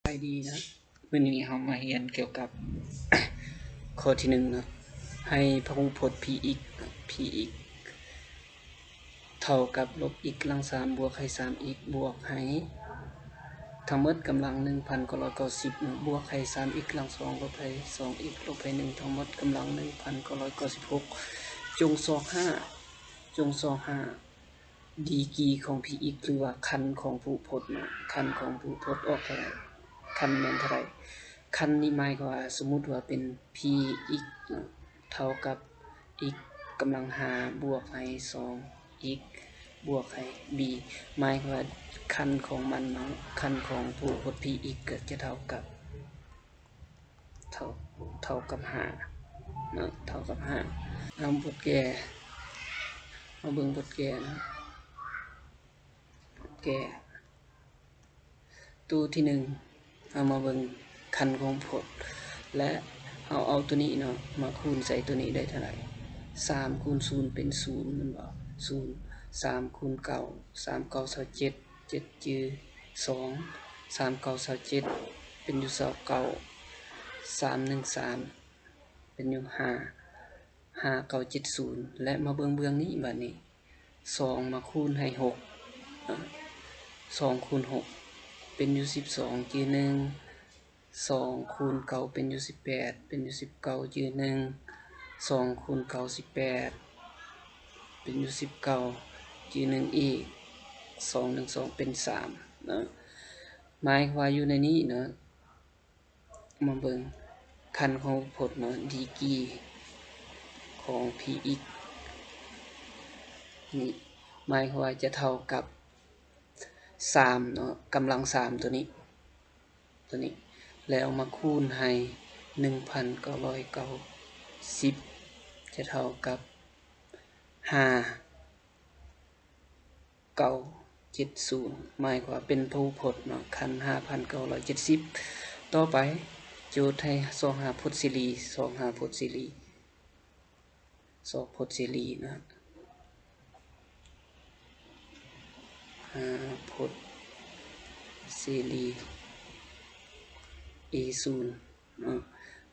ບາຍດີນະ ມື້ນີ້ເຮົາມາຮຽນກ່ຽວກັບຂໍ້ທີໜຶ່ງເນາະ ໃຫ້ພະຫູພົດ P x P x ເທົ່າກັບລົບ x ກຳລັງສາມ ບວກໃຫ້ ສາມ x ບວກໃຫ້ ທັງໝົດກຳລັງໜຶ່ງພັນເກົ້າຮ້ອຍເກົ້າສິບ ບວກໃຫ້ ສາມ x ກຳລັງສອງ ລົບໃຫ້ ສອງ x ລົບໃຫ້ໜຶ່ງ ທັງໝົດກຳລັງໜຶ່ງພັນເກົ້າຮ້ອຍເກົ້າສິບຫົກ ຈົ່ງຊອກຫາ ຈົ່ງຊອກຫາ ດີກຣີຂອງ P x ຫຼືວ່າຄັນຂອງພະຫູພົດເນາະ ຄັນຂອງພະຫູພົດອອກເທົ່າໃດ ຄັນແມ່ນເທົ່າໃດ. ຄັນນີ້ໝາຍຄວາມວ່າ ສົມມຸດວ່າເປັນ P x ເນາະ ເທົ່າກັບ x ກຳລັງຫ້າ ບວກໃຫ້ ສອງ x ບວກໃຫ້ b ໝາຍຄວາມວ່າຄັນຂອງມັນເນາະ ຄັນຂອງພະຫູພົດ P x ກໍຈະເທົ່າກັບ ເທົ່າ ເທົ່າກັບຫ້າເນາະ ເທົ່າກັບຫ້າ. ເອົາບົດແກ້ ມາເບິ່ງບົດແກ້ເນາະ ແກ້ ໂຕທີໜຶ່ງ ເຮົາມາເບິ່ງຄັນຂອງພະຫູພົດ ແລະ ເຮົາເອົາໂຕນີ້ເນາະ ມາຄູນໃສ່ໂຕນີ້ໄດ້ເທົ່າໃດ? ສາມຄູນສູນເປັນສູນແມ່ນບໍ່? ສູນ ສາມຄູນເກົ້າ ສາມເກົ້າຊາວເຈັດ ເຈັດຈື່ສອງ ສາມເກົ້າຊາວເຈັດ ເປັນຢູ່ຊາວເກົ້າ ສາມໜຶ່ງສາມ ເປັນຢູ່ຫ້າ ຫ້າເກົ້າເຈັດສູນ ແລະ ມາເບິ່ງເບື້ອງນີ້ບາດນີ້ ສອງມາຄູນໃຫ້ຫົກ ສອງຄູນຫົກເປັນຢູ່ສິບສອງ ຈື່ໜຶ່ງ ສອງຄູນເກົ້າເປັນຢູ່ສິບແປດ ເປັນຢູ່ສິບເກົ້າ ຈື່ໜຶ່ງ ສອງຄູນເກົ້າສິບແປດ ເປັນຢູ່ສິບເກົ້າ ຈື່ໜຶ່ງອີກ ສອງໜຶ່ງສອງເປັນສາມເນາະ ໝາຍຄວາມວ່າຢູ່ໃນນີ້ເນາະ ມາເບິ່ງຄັນຂອງພະຫູພົດເນາະ ດີກຣີຂອງ P x ນີ້ໝາຍຄວາມວ່າຈະເທົ່າກັບສາມເນາະ ກຳລັງສາມໂຕນີ້ ໂຕນີ້ ແລ້ວມາຄູນໃຫ້ໜຶ່ງພັນເກົ້າຮ້ອຍເກົ້າສິບ ຈະເທົ່າກັບຫ້າ ເກົ້າເຈັດສູນ ໝາຍຄວາມເປັນພະຫູພົດເນາະ ຄັນຫ້າພັນເກົ້າຮ້ອຍເຈັດສິບ. ຕໍ່ໄປ ໂຈດໃຫ້ຊອກຫາພົດເສລີ ຊອກຫາພົດເສລີ ຊອກພົດເສລີນະ ຫາພົດເສລີ A ສູນ ເນາະ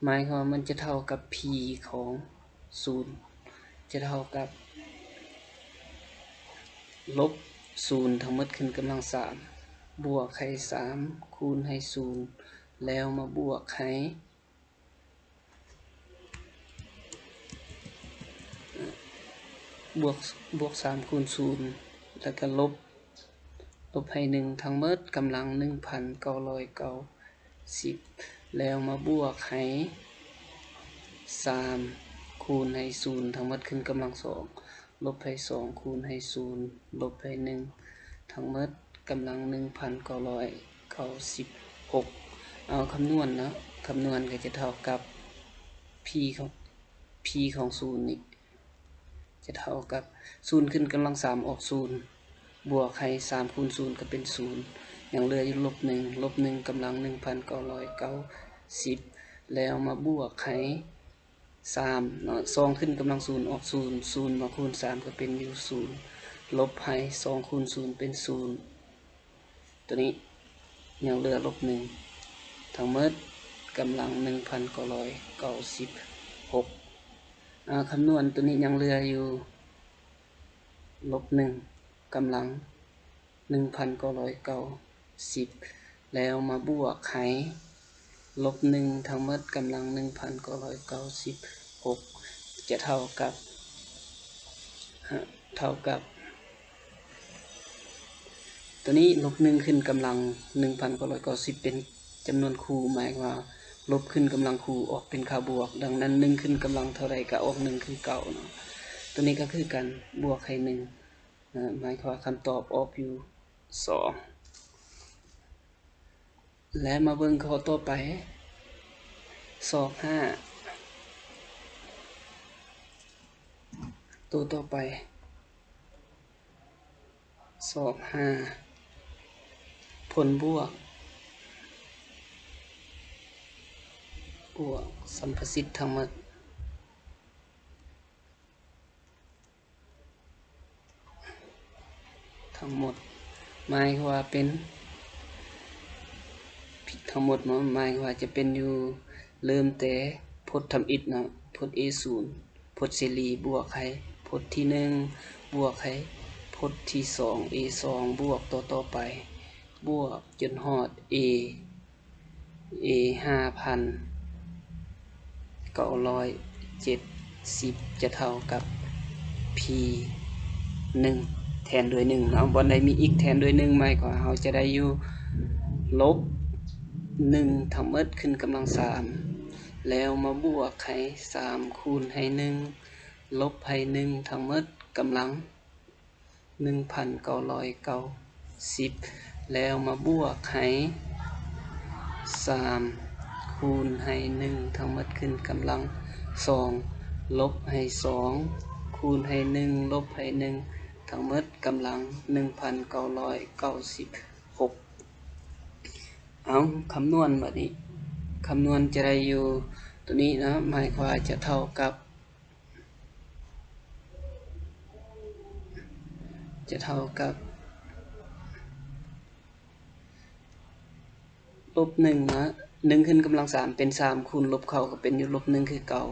ໝາຍຄວາມວ່າມັນຈະເທົ່າກັບ P ຂອງສູນ ຈະເທົ່າກັບລົບສູນທັງໝົດຂຶ້ນກຳລັງສາມ ບວກໃຫ້ສາມຄູນໃຫ້ສູນ ແລ້ວມາບວກໃຫ້ ບວກ ບວກສາມຄູນສູນ ແລ້ວກະລົບ ລົບໃຫ້ໜຶ່ງ ທັງໝົດກຳລັງໜຶ່ງພັນເກົ້າຮ້ອຍເກົ້າສິບ ແລ້ວມາບວກໃຫ້ສາມຄູນໃຫ້ສູນ ທັງໝົດຂຶ້ນກຳລັງສອງ ລົບໃຫ້ສອງຄູນໃຫ້ສູນ ລົບໃຫ້ໜຶ່ງ ທັງໝົດກຳລັງໜຶ່ງພັນເກົ້າຮ້ອຍເກົ້າສິບຫົກ. ເອົາຄຳນວນເນາະ ຄຳນວນກໍຈະເທົ່າກັບ P ຂອງ P ຂອງສູນນີ້ ຈະເທົ່າກັບສູນຂຶ້ນກຳລັງສາມອອກສູນ ບວກໃຫ້ສາມຄູນສູນກໍເປັນສູນ ຍັງເຫຼືອຢູ່ລົບໜຶ່ງ ລົບໜຶ່ງກຳລັງໜຶ່ງພັນເກົ້າຮ້ອຍເກົ້າສິບ ແລ້ວມາບວກໃຫ້ສາມເນາະ ສອງຂຶ້ນກຳລັງສູນອອກສູນ ສູນມາຄູນສາມກໍເປັນຢູ່ສູນ ລົບໃຫ້ສອງຄູນສູນເປັນສູນ ໂຕນີ້ຍັງເຫຼືອລົບໜຶ່ງ ທັງໝົດກຳລັງໜຶ່ງພັນເກົ້າຮ້ອຍເກົ້າສິບຫົກ ອາ ຄຳນວນໂຕນີ້ຍັງເຫຼືອຢູ່ລົບໜຶ່ງ ກຳລັງໜຶ່ງພັນເກົ້າຮ້ອຍເກົ້າສິບ ແລ້ວມາບວກໃຫ້ລົບໜຶ່ງ ທັງໝົດກຳລັງໜຶ່ງພັນເກົ້າຮ້ອຍເກົ້າສິບຫົກ ຈະເທົ່າກັບ ເທົ່າກັບ ໂຕນີ້ລົບໜຶ່ງຂຶ້ນກຳລັງໜຶ່ງພັນເກົ້າຮ້ອຍເກົ້າສິບເປັນຈຳນວນຄູ່ ໝາຍຄວາມວ່າລົບຂຶ້ນກຳລັງຄູ່ອອກເປັນຄ່າບວກ ດັ່ງນັ້ນໜຶ່ງຂຶ້ນກຳລັງເທົ່າໃດກໍອອກໜຶ່ງຄືເກົ່າເນາະ ໂຕນີ້ກໍຄືກັນ ບວກໃຫ້ໜຶ່ງ ໝາຍຄວາມວ່າຄຳຕອບອອກຢູ່ສອງ. ແລະມາເບິ່ງຂໍ້ຕໍ່ໄປ ຊອກຫາ ໂຕຕໍ່ໄປ ຊອກຫາຜົນບວກ ບວກສຳປະສິດທັງໝົດ ທັງໝົດ ໝາຍຄວາມວ່າເປັນ P ທັງໝົດເນາະ ໝາຍວ່າຈະເປັນຢູ່ ເລີ່ມແຕ່ພົດທຳອິດເນາະ ພົດ A ສູນ ພົດເສລີ ບວກໃຫ້ພົດທີໜຶ່ງ ບວກໃຫ້ພົດທີສອງ A ສອງ ບວກຕໍ່ໆໄປ ບວກຈົນຮອດ A A ຫ້າພັນເກົ້າຮ້ອຍເຈັດສິບ ຈະເທົ່າກັບ P ໜຶ່ງ ແທນດ້ວຍໜຶ່ງເນາະ ບ່ອນໃດມີ x ແທນດ້ວຍໜຶ່ງ ໝາຍຄວາມວ່າເຮົາຈະໄດ້ຢູ່ ລົບໜຶ່ງທັງໝົດຂຶ້ນກຳລັງສາມ ແລ້ວມາບວກໃຫ້ສາມຄູນໃຫ້ໜຶ່ງ ລົບໃຫ້ໜຶ່ງທັງໝົດກຳລັງ ໜຶ່ງພັນເກົ້າຮ້ອຍເກົ້າສິບ ແລ້ວມາບວກໃຫ້ສາມຄູນໃຫ້ໜຶ່ງທັງໝົດຂຶ້ນກຳລັງສອງ ລົບໃຫ້ສອງຄູນໃຫ້ໜຶ່ງ ລົບໃຫ້ໜຶ່ງທັງໝົດກຳລັງໜຶ່ງພັນເກົ້າຮ້ອຍເກົ້າສິບຫົກ. ເອົາ ຄຳນວນບາດນີ້ ຄຳນວນຈະໄດ້ຢູ່ໂຕນີ້ນະ ໝາຍຄວາມວ່າຈະເທົ່າກັບ ຈະເທົ່າກັບ ລົບໜຶ່ງນະ ໜຶ່ງຂຶ້ນກຳລັງສາມເປັນສາມ ຄູນລົບເຂົ້າກໍເປັນຢູ່ລົບໜຶ່ງຄືເກົ່າ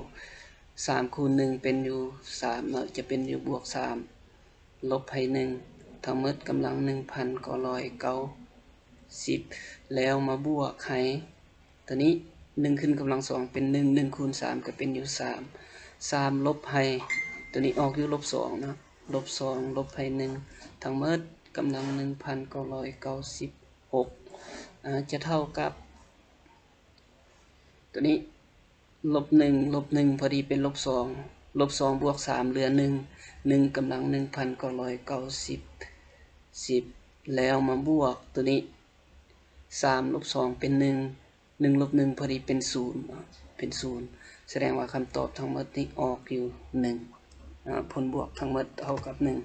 ສາມຄູນໜຶ່ງເປັນຢູ່ສາມເນາະ ຈະເປັນຢູ່ບວກສາມ ລົບໃຫ້ໜຶ່ງ ທັງໝົດກຳລັງໜຶ່ງພັນເກົ້າຮ້ອຍເກົ້າສິບ ແລ້ວມາບວກໃຫ້ ຕົວນີ້ ໜຶ່ງຂຶ້ນກຳລັງສອງເປັນໜຶ່ງ ໜຶ່ງຄູນສາມກໍເປັນຢູ່ສາມ ສາມລົບໃຫ້ ຕົວນີ້ອອກຢູ່ລົບສອງເນາະ ລົບສອງ ລົບໃຫ້ໜຶ່ງ ທັງໝົດກຳລັງໜຶ່ງພັນເກົ້າຮ້ອຍເກົ້າສິບຫົກ ອາ ຈະເທົ່າກັບ ຕົວນີ້ ລົບໜຶ່ງ ລົບໜຶ່ງ ພໍດີເປັນລົບສອງ ລົບສອງບວກສາມເຫຼືອໜຶ່ງ ໜຶ່ງກຳລັງໜຶ່ງພັນເກົ້າຮ້ອຍເກົ້າສິບສິບ ແລ້ວມາບວກຕົວນີ້ ສາມລົບສອງເປັນໜຶ່ງ ໜຶ່ງລົບໜຶ່ງພໍດີເປັນສູນ ເປັນສູນ ສະແດງວ່າຄຳຕອບທັງໝົດນີ້ອອກຢູ່ໜຶ່ງ ອາ ຜົນບວກທັງໝົດເທົ່າກັບໜຶ່ງ